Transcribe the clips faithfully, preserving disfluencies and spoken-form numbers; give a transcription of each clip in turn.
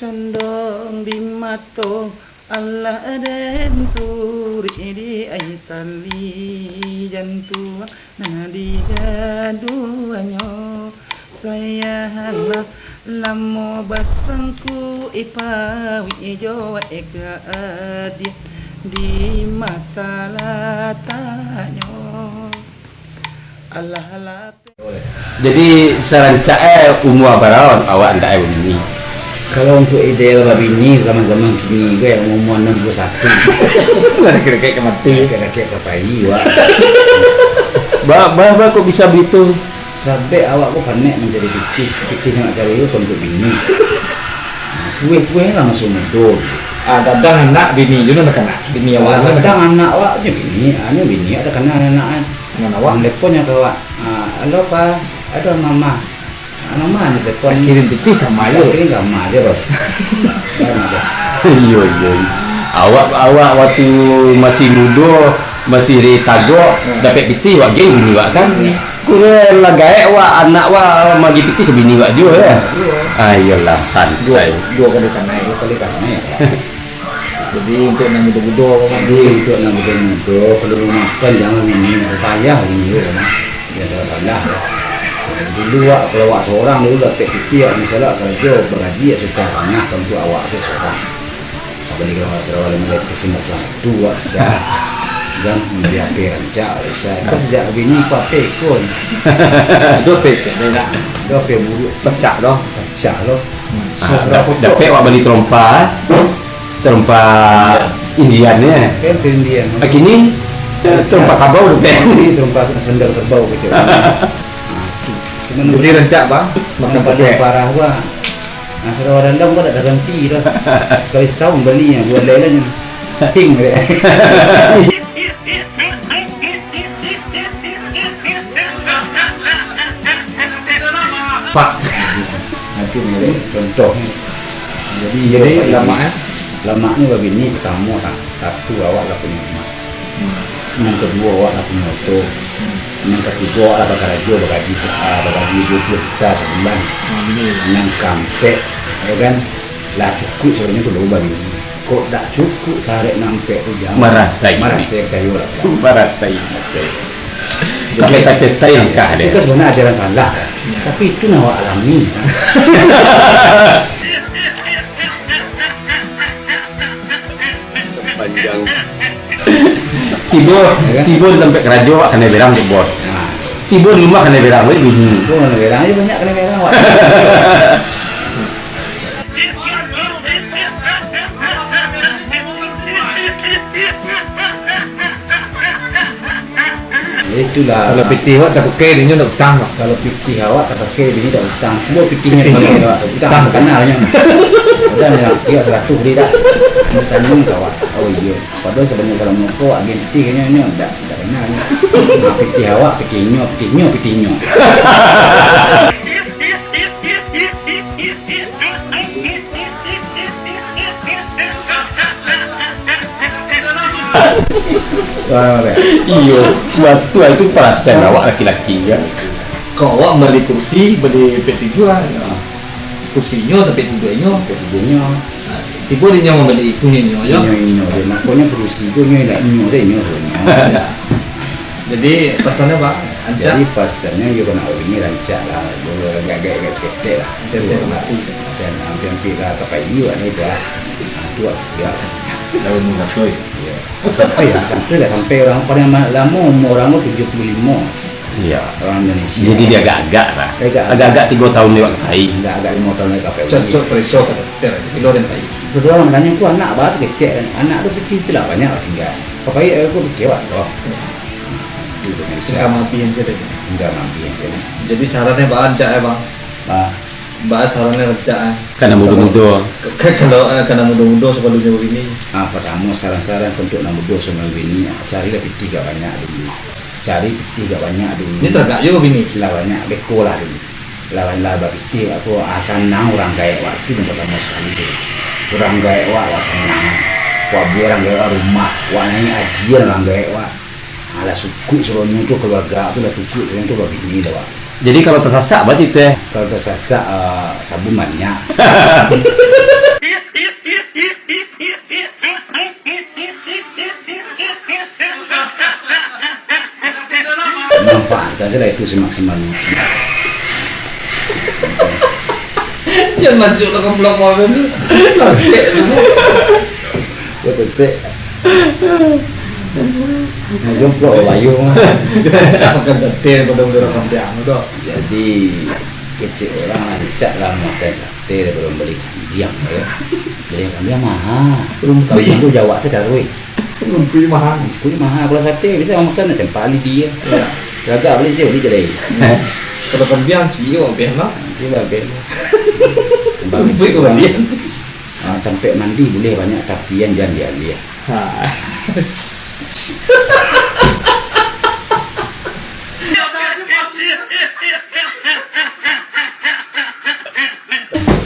Condong di mato, alah den turik di ai tali, jantuang nan di gaduanyo. Sayanglah lamo basangkuik pauik jo waek ka adiak di mata lataknyo. Alah, alah. Jadi, sarancak, eh, umua bara awak andak, eh, babini? Kalau untuk ideal babini zaman-zaman kini ko, yang umua anam puluah satu. Dakek-dakek ka mati. Dakek-dakek ka pai, wak. Ba, ba, ba, kok bisa begitu? Sabab awak ko panek mancari pitih, pitih nan nak cari ko untuk bini. Kueh-kueh lah masih mudo. Ah, gadang anak, bini juo nan kanak. Bini awak nan gadang anak awak jo bini, anu bini awak dah kanai anak an. Nan awak? Nan telepon nyo ka awak. Ah, "Halo, Pa. Aduh, Mama." Ah, Mama ni telepon. Kirim pitih ka Mama yo. Kirim ka Mama je, Bos. Iyo, iyo. Awak, awak waktu masih mudo, masih di tagok, dapek pitih, awak geng bini awak kan. Kurang lah gaek awak, anak awak magi pitih ka bini awak juo, yo. Ah, iyolah, santai. Duo kali kanai, duo kali kanai. Jadi, untuk nan mudo-mudo, Jadi, untuk nan mudo-mudo, kalau rumah kan jangan ini, payah ini, yo, kan. Biasa salah. Dulu, wak, kalau awak sorang dulu dapek pitih, wak, misalnya karajo bagaji, ya sudah sangat, tentu awak tu sorang. Apalagi kalau awak sorang, mulai ke sini, wak, tu, wak, siap. Dan membeli H P rancak, rancak. Kan sejak bini, wak, H P ikon. Itu H P cek, dah. Itu H P buruk. Pecah doh. Pecah doh. Hmm. Ah, dapek awak bali terompa, eh. Terompa Indian, ya. Kan tu Indian. Ah, kini, eh, terompa kabau tu, kan? Ini terompa sandal kabau gitu. Nah, cuman Jadi rancak, Bang. Yang paling parah, Bang. Nah, sudah dalam kau tak ganti dah. Sekali setahun beli yang buat lain-lain. Ting, dek. Pak. Nanti menjadi contoh. Jadi, Jadi, jadi, lamak, eh? Lamaknyo babini pertamo, tak, satu, awak lah punyo rumah. Hmm. Yang kedua, awak lah punyo oto. Hmm. Yang ketiga, awak lah bakarajo, bagaji se-, ah, bagaji dua puluh juta sebulan. Hmm, betul. Yang keempat, ya kan, lah cukup sebenarnya tu lo babini. Kok dak cukup syarat nan ampek tu, jangan. Marasai. Marasai, picayo lah. Marasai. Marasai. Jadi, Kapetai-petai langkah itu dia. Kan sebenarnya ajaran salah. Ya. Tapi itu nan awak alami. Panjang. Tibo, Ya kan? tibo di tampek karajo, awak kanai berang tu, Bos. Nah. Tibo di rumah kanai berang, weh, bini. Tibo kanai berang, ayo banyak kanai berang, awak. Itulah. Kalau pitih awak tapakai, dinyo ndak utang, Bang. Kalau pitih awak tapakai, dinyo ndak utang. Cubo pitihnyo Pitihnyo. Utang, utang. Utang, kanai nyo. Udah, nyo, iyo, saratuih bali dah. Nyo tangguang ka awak. Oh, iyo. Padahal sabananyo kalau mangko awak agiah pitih, nyo, nyo ndak, ndak kanai nyo. Nah, pitih awak, pitihnyo, pitihnyo, pitihnyo. Iyo, waktu itu perasaan awak laki-laki, kan. Kok awak bali kursi, bali P tiga, ya. Kursinyo, tapi tidaknyo. Tidaknyo. Nah, tibo dinyo mambali punyo inyo, yo. Inyo, inyo, yo. Makonyo kursi tu inyo, indak inyo, inyo, inyo. Ya. Jadi, pasannyo, Pak, rancak? Jadi, pasannyo, yo, kok nak ini rancak lah. Yo, agak-agak, agak saketek lah. Saketek mati. Dan hampir-hampir lah, tapai iyo, ni, Pak. Ah, tu lah, yo. Daun muda, cuy. Yo. Sampai lah, sampai lah, sampai urang paling ma-, lamo umur urang tu tujuh puluh limo. Iya. Urang Indonesia. Jadi, diagak-agak lah. Agak-agak. Agak-agak tigo tahun lewat ka pai. Agak-agak limo tahun lewat ka pai. Cocok, preso ka dokter, tigo hari pai. Sudah urang tanyo, "Ko anak bara tu kecek?" Anak tu kecil tu lah, banyak lah tinggal. Ka pai, eh, ko kecek awak tu. Itu tu, Malaysia. Tinggal mampir sajo. Tinggal mampir sajo. Jadi, sarannyo baa rancak, eh, Bang? Ah. Baa sarannyo rancak, eh. Ka nan mudo-mudo. Ka, ka, kalau, eh, ka nan mudo-mudo sabalumnyo babini. Ah, partamo, saran-saran untuk nan mudo sabalum babini, ah, carilah pitih agak banyak dulu. Cari pitih agak banyak dulu. Ni tagak juo babini. Lah banyak, beko lah dulu. Lah, lah bapitih, ah, sanang urang gaek awak tu nan partamo sakali tu. Urang gaek awak, awak sanang. Awak buek urang gaek awak rumah, awak naiak haji urang gaek awak. Ah, lah sukuik suronyo tu, kaluarga tu lah sukuik suronyo tu, babini lah, Wak. Jadi, kalau tasasak, baa carito? Kalau tasasak, ah, sabun banyak. Manfaatkan sajolah itu semaksimal mungkin. Jan masuak ka blok kau tu. Nasib tu. Yo, tetek. Nah, jomplok bayu. Makan sate pada urang kampiang tu. Jadi, kecek urang rancak lah makan sate daripada bali kampiang, yo. Bali kampiang maha. Kampiang tu jawak sadaruik. Rumpuik maha. Rumpuik maha. Kalau sate bisa makan macam pali dia. Yo. Gagak bali sih, bali jadi. Kalau kampiang ciyo, kampiang lah. Ciyo, kampiang. Rumpuik tu kampiang. Ah, tampek mandi bulih banyak, tapi jan dialiah. Ha.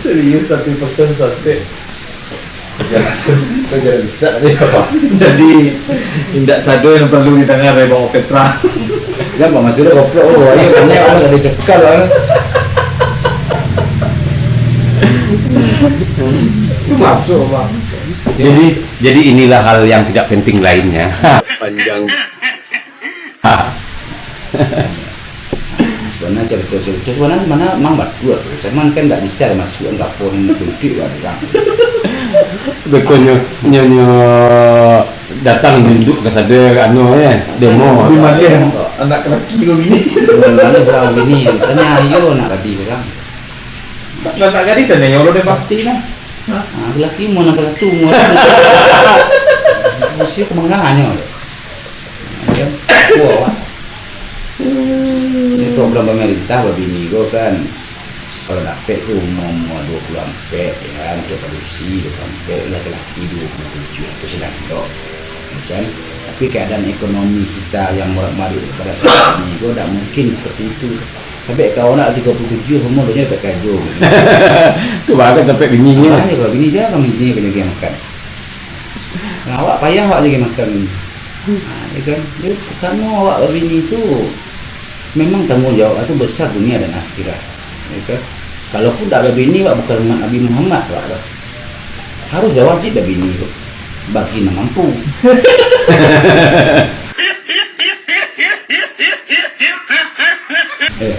Serius, satu persen sansek. Kau jarang bisa tadi apa? Jadi, indak sado yang perlu didengar dari Bang Petra. Jan, Bang, maksudnya goblok, oh, ayo, banyak, Bang, ada cekal, Bang. Itu masuk, Bang. Jadi, jadi inilah hal yang tidak penting lainnya. Panjang. Sebenarnya cerita-cerita sebenarnya mana memang bagus tu. Cuman kan tak bisa masuk ke pun kunci lah orang. Betul nyo, nyo, nyo datang nunduk ka sado, anu, eh, demo. Di mana anak laki kau ini? Mana orang ini? Tanya ayo nak tadi orang. Lah nak gadih tadi, ya Allah, dia pasti lah. Hah? Ah, laki mau nak satu, mau. Usia kemengangannya. Kan? Wah. Ini program pemerintah babini ko kan. Kalau dapek tu umur-umur dua puluh ampek, ya kan, untuk padusi dua puluh ampek, laki-laki dua puluh tujuh, itu sedang dok. Ya kan? Tapi keadaan ekonomi kita yang morat-marit pada saat ini ko tak mungkin seperti itu. Sampai kau nak tiga puluh tujuh umur dah tak kerja. Tu baru sampai bini ni. Ah, ya, bini dia kan bini kena dia makan. Nah, awak payah awak jadi makan ni. Ha, ya kan? Jadi, pertama awak babini tu memang tanggungjawab tu besar dunia dan akhirat. Ya kan? Kalaupun tak babini, awak bukan umat Nabi Muhammad awak tu. Harus wajib babini tu. Bagi nan mampu. Eh.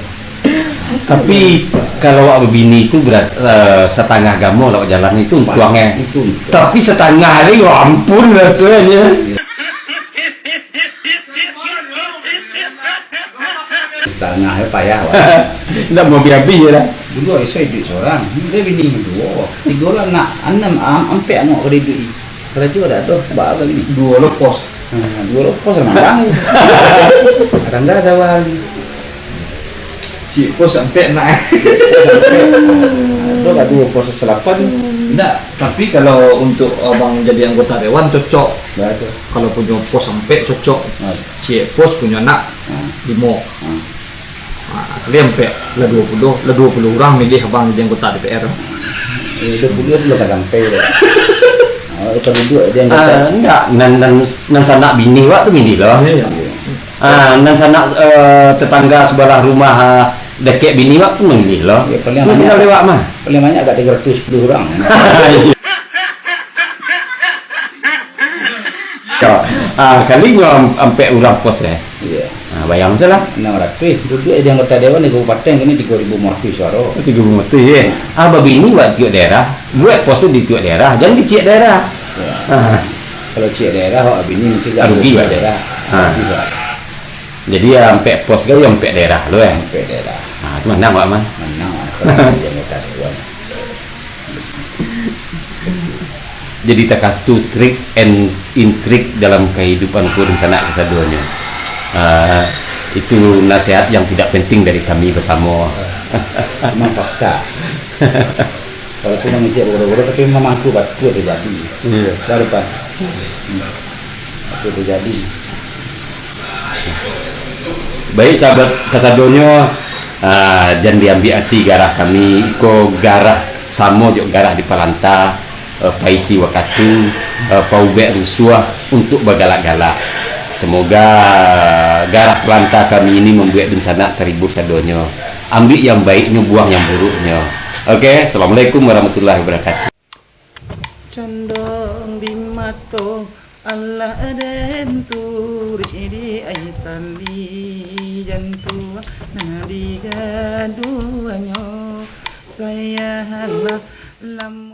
Tapi, kalau awak babini tu berat, eh, satangah agamo lah awak jalan itu untuang, eh. Itu untuang. Tapi satangah lagi, wah, ampun rasanya. Satangah, eh, payah, wah. Ndak mau habis-habis je lah. Dulu saya duit seorang. Dia bini dua. Tiga orang nak, anam, am-, ampek angok kredit. Karajo dak doh, baa kami ni? Duo lo pos. Ha, duo lo pos lah magang. Tangga Sawal. Cik pos sampai nak. Cik pos sampai. Ado lah duo pos salapan. Ndak, tapi kalau untuk abang jadi anggota dewan cocok. Batua. Kalau punyo pos sampai cocok. Ha. Cik pos punyo anak Ha. limo. Ha. Ha, kalian ampek, lah duo puluah, lah duo puluah urang milih abang jadi anggota D P R. Eh, duo puluah tu lah ka sampai tu. Ha, kalau duduak dia anggota. Ah, indak, nan, nan, nan sanak bini awak tu milih lo. Iyo, iyo. Ah, nan sanak, eh, tetangga sebelah rumah, ah, dakek bini awak tu milih lo. Iyo, paling banyak, lewat mah. Paling banyak agak tiga ratus sepuluh urang. Yo. Ah, kalinyo am-, ampek urang pos, eh. Iyo. Ha, bayang sajolah. Anam ratuih. Duduak jadi anggota dewan di kabupaten kini tigo ribu limo ratuih suaro. Tigo ribu limo ratuih, eh. Ah, babini awak tiok daerah. Buek pos tu di tiok daerah, jan di ciek daerah. Yo. Ha. Kalau ciek daerah, awak bini mungkin agak rugi, rugi awak daerah. Ha. Rugi awak. Jadi, yo, ampek pos kan, yo ampek daerah lo, eh. Ampek daerah. Ha, tu manang awak mah. Manang awak kalau jadi anggota dewan. Jadi takah tu trik and intrik dalam kahidupan ko dunsanak kasadonyo. Ah, itu nasihat yang tidak penting dari kami basamo. Memang fakta. Walaupun mangecek bodoh-bodoh, tapi memang tu batua terjadi. Iyo. Baru, Pan. Hmm. Batua terjadi. Baik, sahabat kasadonyo, ah, jan diambiak ati garah kami, iko garah samo jo garah di Palanta, eh, paisi wakatu, eh, paubek rusuah untuak bagalak-galak. Semoga garah Palanta kami ini mambuek dunsanak taribur sadonyo. Ambiak yang baiknyo, buang yang buruknyo. Oke, Assalamualaikum warahmatullahi wabarakatuh. Condong di mato, alah den turik di ai tali. Tuhan nan digaduahnyo, sayanglah lamo.